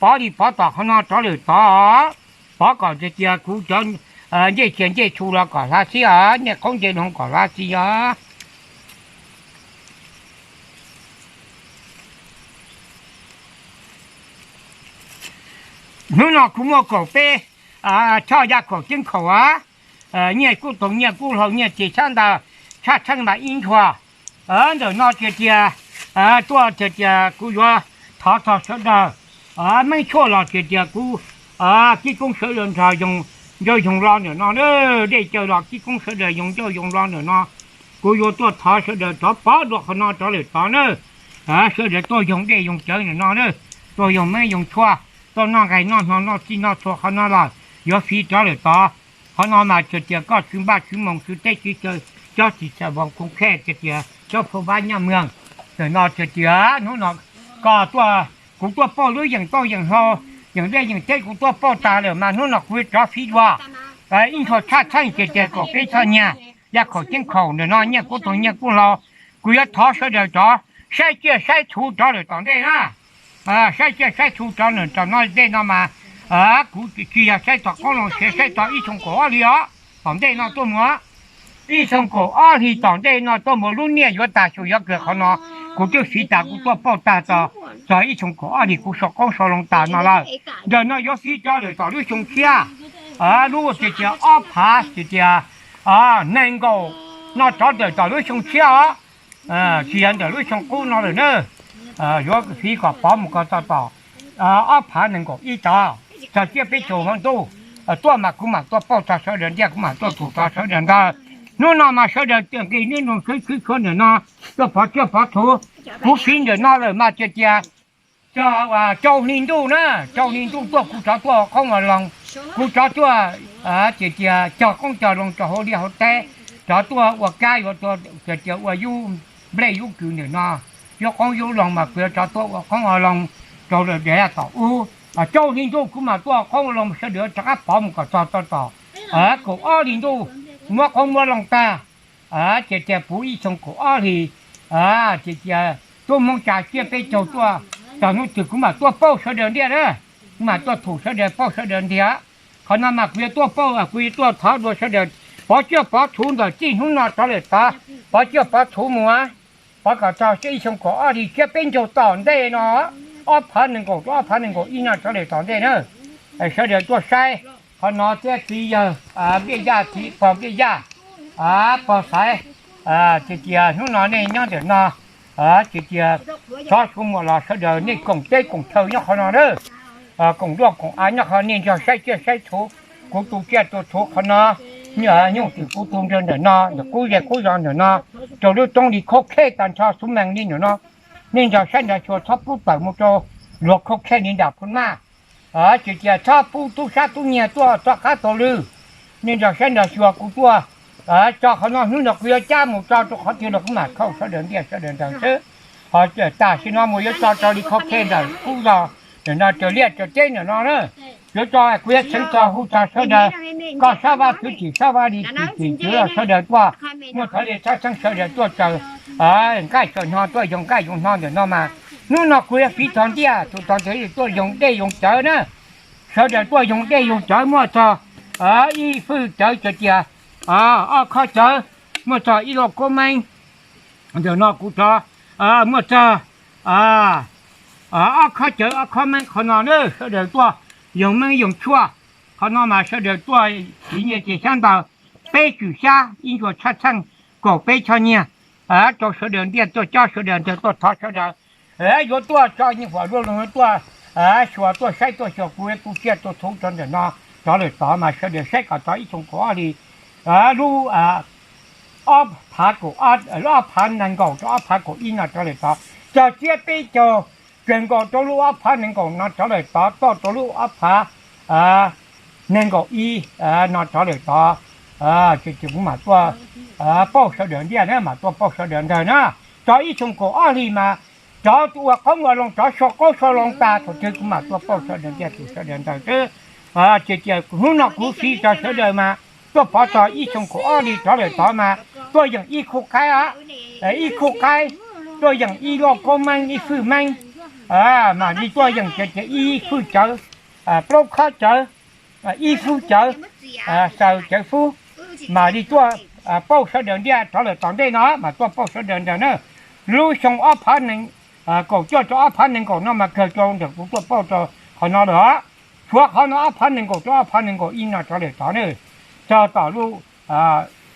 pov li pov tom qhov no rov lawm tod, pov kom tias tias kuv cov ncej txiag ncej txhu los kom hlav xib os, ncej qoob ncej loo kom hlav xib os. Hnub no kuv muaj kaum peb choj yaj khaum ceeb khaum os, nyiaj kub toog nyiaj kub hlau nyiaj txiag xyab ntawv tshaj txheej mas ib ntshua. Ntawm no tias tias tuaj tias tias kuv yuav thov txog sawv daws, meej tshuaj los tias tias kuv kib koob sawv daws nrog yoog ncauj yoog lo ntawm no na, dej cawv los kib koob sawv daws yoog ncauj yoog lo ntawm no. Kuv yuav tuaj thov sawv daws rov pov dua qhov no rov lawm tod na. Sawv daws tuaj yoog dej yoog cawv ntawm no na, tuaj yoog meej yoog tshuaj, tuaj noj nqaij noj hno noj txij noj txhua qhov no los yuav fiv rov lawm tod. Qhov no mas tias tias koj tswv npaj tswv moos tswv teb tswv chaw, cob txiv xyaw voos khoo khej tias tias cob phaj npab nyaj mweeg. Ntawm no tias tias hnub no koj tuaj, kuv tuaj pauj lub yeem tooj yeem hlau, yeem liaj yeem teb kuv tuaj pauj tag lawm mas hnub no kuv yuav rov fiv dua ib ntshua tshaj txheej tias tias kaum peb choj nyiaj, yaj khaum ceeb khaum ntawm no nyiaj kub toog nyiaj kub hlau. Kuv yuav thov sawv daws rov saib tsiaj saib txhu rov lawm tom ntej na. Saib tsiaj saib txhu rov lawm tom ntej no mas kuv tsis yog saib txog qoob loo, saib txog ib xyoo kaum ob hli os, tom ntej no tuaj mus ib xyoo kaum ob hli tom ntej no tuaj mus lub niaj yuav tag xyoo yuav kawg qhov no, kuv twb fiv tas kuv tuaj pauj tag txog ib xyoo kaum ob hli kuv sau qoob sau loo tas no lawm. Ntawm no yuav fiv rov lawm tom lub xyoo tshiab, lub tias tias ob phav tias tias nees nkaum no rov ntawm tom lub xyoo tshiab os, tsis yog ntawm lub xyoo qub no lawm na. yuav fiv kom pov mus kom txog tom ob phav nees nkaum ib tod, txog tsiab peb caug hmo ntuj tuaj mas kuv mam tuaj pauj txog sawv daws ntiaj, kuv mam tuaj thum txog sawv daws ntawd. Hnub no mas sawv daws nqis neb nroog sib sib tshuav ntawm no tuaj pov tsiaj pov txhuv. Kuv fiv ntawm no lawm mas tias tias rau hli ntuj na, rau hli ntuj tuaj kuv rov tuaj ua qoob ua loo, kuv rov tuaj tias tias cog qoob cog loo rau hauv liaj hauv teb, rov tuaj ua kab yuav tias tias ua yub nplej yub kws ntawm no, yub qoob yub loo mas kuv yuav rov tuaj ua qoob ua loo rau lawm tom ub. Rau hli ntuj kuv mam tuaj ua qoob ua loo sawv daws rov qab pov mus kom txog tau tom kaum ob hli ntuj, muab qoob muab loo tag, tias tias puv ib xyoo kaum ob hlis, tias tias tub Hmoob tsa tsiab peb caug tuaj, txog hnub twg kuv mam tuaj pauj sawv daws ntiaj na, kuv mam tuaj thum sawv daws pauj sawv daws ntiaj. Qhov no mas kuv yuav tuaj pauj, kuv yuav tuaj thov dua sawv daws pov tsiaj pov txhuv ntawm txij hnub no rov lawm tod, pov tsiaj pov txhuv mus, pov kom txog ib xyoo kaum ob hlis tsiab peb caug tom ntej no, ob phav nees nkaum rau ob phav nees nkaum ib no rov lawm tom ntej na. Sawv daws tuaj saib qhov no thiab txiv yawg Npliaj Yaj, txiv pog Npliaj Yaj, pog Xaiv, tias tias hnub no nej nyob ntawm no, tias tias thov xyuas muaj los sawv daws nej koom teb koom chaw nyob qhov no na, koom duaj koom av nyob qhov nej nrog saib tsiaj saib txhuv, kuv tu tsiaj tu txhuv qhov no, nyuj twm kuv tu nrog ntawm no, ntawm qub zej qub zos ntawm no, rau lub roob li khaub khej tag nrho xub mees li ntawm no. Nej nrog saib nrog xyuas txhob pub tawm mus rau luag khaub khej li nram Phu Maj, tias tias txhob pub tub sab tub nyiag tuaj rov qab tau lwj. Nej nrog saib nrog xyuas kuv tuaj tso qhov no, hnub no kuv yuav cab mus tso rau qhov twg los kuv mam thauj sawv daws ntiaj sawv daws ntawd xwb. Ho tam sim no mus yuav tso rau li khaub khej ntawm qub zos ntawm no, raws liaj raws teb ntawm no na. Yuav tso kuv yuav txheev txog hu txog sawv daws, koj sab vaj tswv tim sab vaj li tim tim tswv los sawv daws tuaj, muaj thov li txhab xeeb sawv daws tuaj tsaws nqaij tsaws hno, tuaj yoog nqaij yoog hno ntawm no mas. Hnub no kuv yuav fiv txog ntiaj txhum txog ntawd tuaj yoog dej yoog cawv na. Sawv daws tuaj yoog dej yoog cawv, muaj txog ib fwj cawv, tias tias ob khob cawv, muaj txog ib lauj koob meeb. Ntawm no kuv rov muaj txog ob khob cawv ob khob meeb qhov no na, sawv daws tuaj yoog meeb yoog tshuaj. Qhov no mas sawv daws tuaj fiv nyiaj txiag xyab ntawv peb tswm xyab ib ntsuas txhab txheej kaum peb choj nyiaj rau sawv daws ntiaj, tuaj cob sawv daws ntawd, tuaj thov sawv daws yuav tuaj tso nyiaj huam luaj loog tuaj xyuas, tuaj saib tuaj xyuas kuv tu tsiaj tu txhuv rau ntawm no rov lawm tod mas sawv daws saib kom txog ib xyoo kaum ob hli, lub ob phav kaum, ob phav nees nkaum rau ob phav kaum ib no rov lawm tod, txog tsiab peb caug kawg nkaus rau lub ob phav nees nkaum no rov lawm tod, txog rau lub ob phav nees nkaum ib no rov lawm tod, ces kuv mam tuaj pauj sawv daws ntiaj na, mam tuaj pauj sawv daws ntawd na. Txog ib xyoo kaum ob hli mas rov ua qoob ua loo, rov sau qoob sau loo tas thaum twg kuv mam tuaj pauj sawv daws ntiaj txhum sawv daws ntawd xwb. Ces tias hnub no kuv fiv txog sawv daws mas tuaj pov txog ib xyoo kaum ob hli rov lawm tod mas tuaj yeem ib khuj qaib, ib khuj qaib, tuaj yeem ib lauj koob meeb ib fwj meeb, mam li tuaj yeem tias tias ib fwj cawv, plaub khob cawv, ib fwj cawv, xaws cawv fub, mam li tuaj pauj sawv daws ntiaj rov lawm tom ntej no, mam tuaj pauj sawv daws ntawd na. Lub xyoo ob phav nees kaum cuaj rau ob phav nees nkaum no mas kawg rau ntawm kuv tuaj pauj rau qhov no lawm. Tshuav qhov no ob phav nees nkaum rau ob phav nees nkaum ib no rov lawm tod na, txog tom lub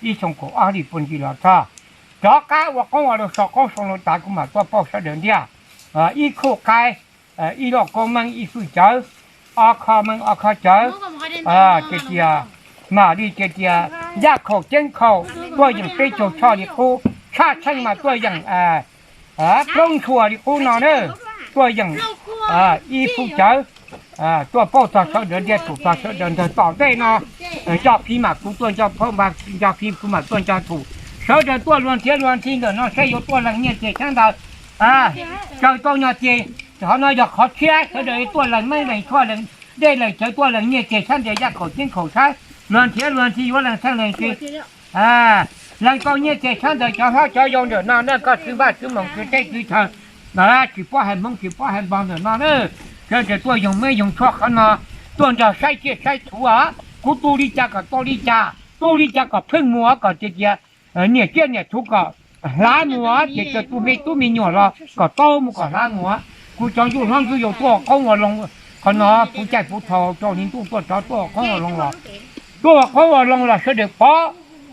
ib xyoo kaum ob hli puag ntsis los txog, rov qab ua qoob ua loo, sau qoob sau loo tas kuv mam tuaj pauj sawv daws ntiaj. Ib khuj qaib, ib lauj koob meeb ib fwj cawv, ob khob meeb ob khob cawv, ces tias mam li ces tias yaj khaum ceeb khaum tuaj yeem peb caug choj li qub, tshaj tsheej mas tuaj yeem plaub ntshua li qub no na, tuaj yeem ib fwj cawv, tuaj pauj txog sawv daws ntiaj txhum txog sawv daws ntawd tom ntej no. Nco phiv mas kuv tuaj nco phab npa, nco phiv kuv mam tuaj nco txhum. Sawv daws tuaj luag nrhiav luag nthi ntawm no saib yuav tuaj lees nyiaj txiag xyab ntawv, tsaws tau nyog ces qhov no yog qhov tshiab, sawv daws tuaj lees meej lees tshuaj lees dej lees cawv, tuaj lees nyiaj txiag xyab ntawv yaj khaum ceeb khaum saib, luag nrhiav luag nthi yuav lees theej lees txi. Lees tau nyiaj txiag xyab ntawv cov hlob cov yau ntawm no na, koj tswv vaj tswv moos tswv teb tswv chaw tsis paub hais Hmoob tsis paub hais npog ntawm no na, sawv daws tuaj yoog meej yoog tshuaj qhov no, tuaj nrog saib tsiaj saib txhuv. Kuv tu li cas kom tau li cas, tu li cas kom pheej mus, kom tias tias niam tsiaj niam txhuv kom hlav mus, ces cov tus me tub me nyuam los kom tau mus kom hlav mus. Kuv cov ntsuj hlob ntsuj yau tuaj ua qoob ua loo qhov no puv caij puv thaum rau hli ntuj tuaj rov tuaj ua qoob ua loo los, tuaj ua qoob ua loo los sawv daws pov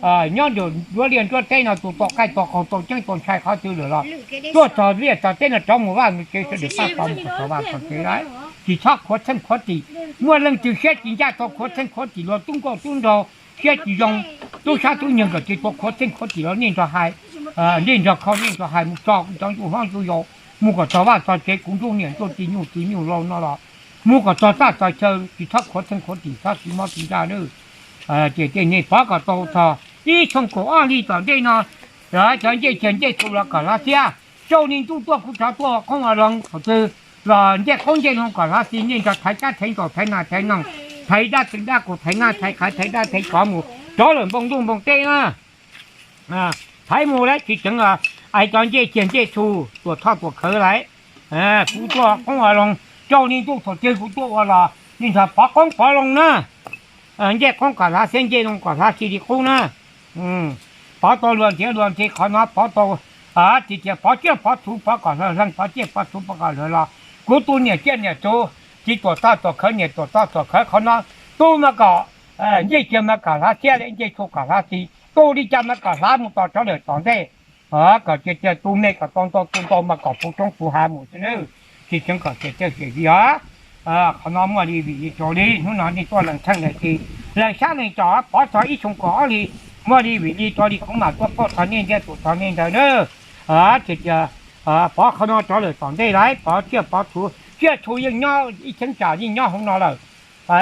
nyob nruab liaj nruab teb no tus tau qaij tau qaug tau ceeb tau ntshai qhov twg lawm los tuaj txog liaj txog teb no rov mus vaj mus tsev sawv daws pab tau mus kom txog vaj txog tsev lawm. Tsis txhob khuav txheej khuav tim. Muaj leej twg siab tsis ncaj tau khuav txheej khuav tim los tub nkauj tub nraug siab tsis zoo, tub sab tub nyiag nkawd tsis tau khuav txheej khuav tim los nej nrog hais, nej nrog kho nej nrog hais mus tso cov ntsuj hlob ntsuj yau mus kom txog vaj txog tsev, kuv ntsuj niam ntsuj txiv nyuj txiv nyuj laus no los mus kom txog txaj txog chaw, tsis txhob khuav txheej khuav tim txhob tsis mob tsis ntsaj nawb. Ces tej nej pov kom tau txog ib xyoo kaum ob hli tom ntej no, cov ncej ciag ncej txhu los kom hlav xiab, tsaus ni ntuj tuaj kuv rov tuaj ua qoob ua loo thaum twg los ncej qoob ncej loo kom hlav xis, nej nrog thaiv kab thaiv nkaus thaiv nas thaiv noog, thaiv dab txeev dab qus thaiv naj thaiv qhav thaiv dab thaiv tsov mus rov lawm npoo ntuj npoo teb na. Thaiv mus lawm tsis tseev, ais cov ncej ciag ncej txhu tuam thoj tuam khawv lawm. Kuv tuaj qoob ua loo, tsaus ni ntuj thaum twg kuv tuaj ua los nej nrog pov qoob pov loo na. Ncej qoob kom hlav xiab ncej loo kom hlav xis li qub na. Pov tau luag nrhiav luag nrhiav qhov no pov tau, tias tias pov tsiaj pov txhu pov kom hlawv hleej pov tsiaj pov txhu pov kom hlawv los kuv tus niam tsiaj niam txhu, txiv tuam thoj tuam khawv niam tuam thoj tuam khawv qhov no, tu mas kom ncej ciag mas kom hlav xiab li ncej txhu kom hlav xis, tu li cas mas kom hlav mus tos rov lawm tom ntej. Kom tias tias tu me kom tau ntau tu ntau mas kom puv roob puv hav mus xwb nawb. Tsis tseev kom tias tias xyem li os. Qhov no muaj li vim li raug li hnub no nej tuaj lees tsheej lees txi, lees sab lees tsom pov txog ib xyoo kaum ob hli, muaj li vim li raug li kuv mam tuaj pauj txog nej ntiaj teb txog nej ntawd nawb. Tias tias pov qhov no rov lawm tom ntej lawm pov tsiaj pov txhu, tsiaj txhu yeej nyob ib cheeb tsam yeej nyob hauv no lawm.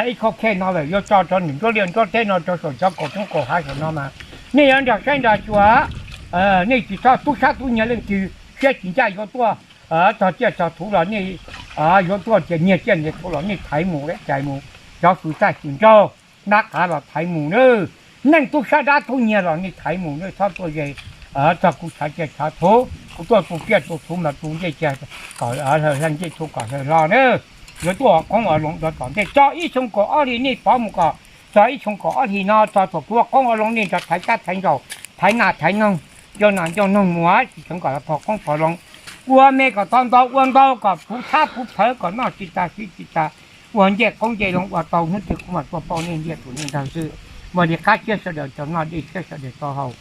Ib khau khej no lawm yuav tso rau nws nruab liaj nruab teb no rau saum cov kaum roob kaum hav saum no mas nej yuav nrog saib nrog xyuas. Nej tsis txhob tub sab tub nyiag leej twg siab tsis ncaj yuav tuaj txog tsiaj txog txhu los nej yuav tuaj tias nyiag tsiaj nyiag txhu los nej thaiv mus lawm cais mus. Cov fwv txaj xyum nraug dab qav los thaiv mus nawb. Neej tub sab dab tub nyiag los nej thaiv mus nawb, txhob tuaj ze txog kuv tshav tsiaj tshav txhu. Kuv tuaj tu tsiaj tu txhu mas tu ncej ciag kom hlawv hleej ncej txhu kom hlawv hlo nawb. Yuav tuaj ua qoob ua loo rau tom ntej txog ib xyoo kaum ob hli nej pov mus kom txog ib xyoo kaum ob hli no txog thaum kuv ua qoob ua loo nej nrog thaiv kab thaiv nkaus thaiv nas thaiv noog, nco nas nco noog mus tsis tseev kom pov qoob pov loo. Ua me kom tau ntau ua ntau kom puv txhab puv plhawv kom noj tsis tas siv tsis tas. Ua ncej qoob ncej loo ua tau hnub twg kuv mam tuaj pauj nej ntiaj teb nej ntawd xwb. Muaj li qab siab sawv daws cov noj dej siab sawv daws tau haus.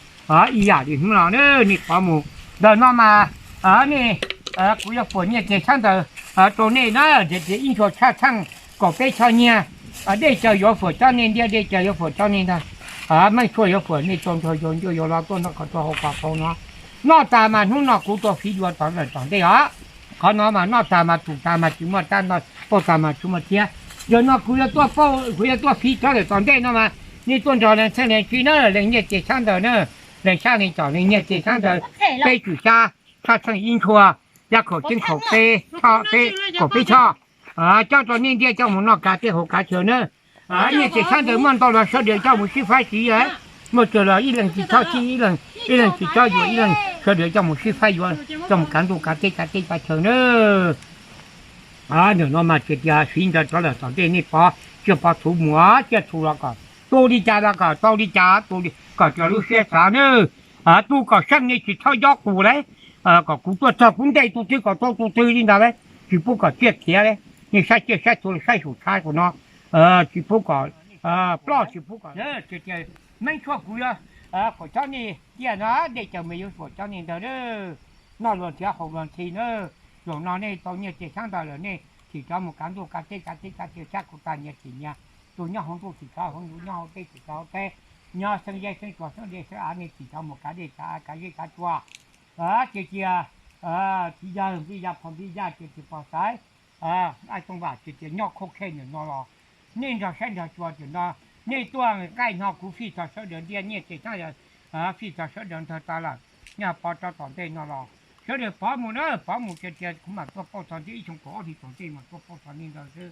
Ib yam li hnub no nej pov mus ntawm no mas nej, kuv yuav fuam nyiaj txiag xyab ntawv rau nej na, tias ib ntshua tshaj txheej kaum peb choj nyiaj. Dej cawv yuav fuam coj nej ntiaj, dej cawv yuav fuam coj nej ntag. Meej tshuaj yuav fuam nej tau nrog yuav ncuaj yuav lo tuaj noj kom tau hauv qhov qau no. Noj tas mas hnub no kuv tuaj fiv yuav tod lawm tom ntej os. Qhov no mas noj tas mas tum tas mas tsis muaj tab, pauj tas mas tsis muaj thiab. Yog no kuv yuav tuaj pauj, kuv yuav tuaj fiv tod lawm tom ntej no mas nej tuaj nrog lees txheej lees txi na, lees nyiaj txiag xyab ntawv na, lees sab lees tsom lees nyiaj txiag xyab ntawv, peb tsum xyab, tshaj txheej ib ntshua, yaj khaum ceeb khaum peb, peb kaum peb choj, coj rau nej ntiaj coj mus noj kav tej hauv kav chaw na. Nyiaj txiag xyab ntawv muaj ntau los sawv daws coj mus sib faib siv, muaj tsawg los ib leeg tsis txhob sib, ib leeg tsis txhob yuav, ib leeg sawv daws coj mus sib faib yuav, coj mus kav ntuj kav teb kav teb kav chaw na. Nim no mas tias tias fiv ntawv rov lawm tom ntej nej pov tsiaj pov txhu mus, tsiaj txhu los kom tu li cas los kom tau li cas, tu kom raws lub siab xav nawb. Tu kom seej nej tsis txhob yob qus lauj, kom kuv tuaj txog kuv ntes tus twg kom tau tus twg li ntawd lauj, tsis pub kom tsiaj khiav lauj. Nej saib tsiaj saib txhu saib saum tshab kuv no, tsis pub kom ploj tsis pub kom tias meej tshuaj kuv yuav fuam coj nej tiaj no, dej cawv mas yuav fuam coj nej ntawd. Noj luag nrhiav haus luag ntxhi na. Zaum no nej tau nyiaj txiag xyab ntawv lawm nej thim rov mus kav ntuj kav teb kav teb kav chaw, sab kuv tag nyias thim nyias, tus nyob hauv ntuj thim rov hauv ntuj, nyob hauv teb thim rov hauv teb, nyob xeeb zeb xeeb tsua xeeb dej xeeb av nej thim rov mus kav dej kav av kav zeb kav tsua. Tias tias txiv yawg npij yaj pog npij yaj tias tias pog xaiv, aj tooj vam tias tias nyob khauj khej nim no los nej nrog saib nrog xyuas tias no nej tuaj nqaij no kuv fij txog sawv daws ntiaj, nyiaj txiag xyab ntawv fij txog sawv daws ntawd tas lawm, nyob pov rau tom ntej no los sawv daws pov mus na, pov mus tias tias kuv mam tuaj pauj txog ntej ib xyoo kaum ob hli tom ntej mam tuaj pauj txog nej ntawd xwb.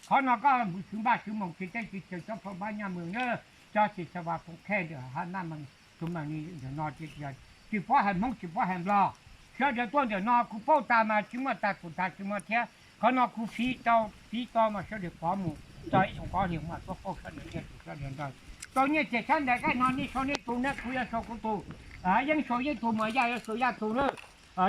Qhov no koj mus swv npaj swv moos tsis teb tsis chaw, cov phau npab nyaj moos na, cov tsis xav vas phoom khej ntawm hav naj mees tus meem li ntawm no tias tias tsis pov hais Hmoob tsis pov hais Nplog, sawv daws tuaj ntawm no kuv pauj tas mas tsis muaj tas tus tas tsis muaj thiab. Qhov no kuv fiv tau, fiv tau mas sawv daws pov mus txog ib xyoo kaum ob hli mam tuaj pauj sawv daws ntiaj teb sawv daws ntawd. Tau nyiaj txiag xyab ntawv kab no nej sau nej tus na, kuv yuav sau kuv tus, Yeeb sau Yeeb tus, Muas Yaj yuav sau Yaj tus na.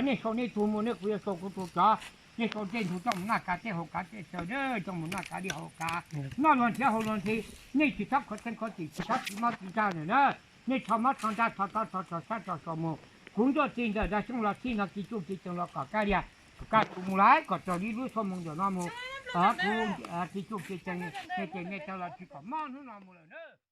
Nej sau nej tus mus na, kuv yuav sau kuv tus cov. Nej sau tej ntug coj mus noj kav tej haus kav tej chaw na, coj mus noj kav dej haus kav, noj luag nrhiav haus luag ntxhi. Nej tsis txhob khuav txheej khuav tim, tsis txhob tsis mob tsis ntsaj lawm na. Nej txhob mob txhob nrag txhob tob txhob txhob sab txhob txhob mus. Kuv Ntsuaj Txi ntawm dag xyooj los txhij no ci tsuj ci cees los kom kaj lias, kom kaj tus mus lawm kom raws li lub xov moo ntawm no mus. Kuv ci tsuj ci cees, nej ces nej tau los tsis kom mob hnub no mus lawm na.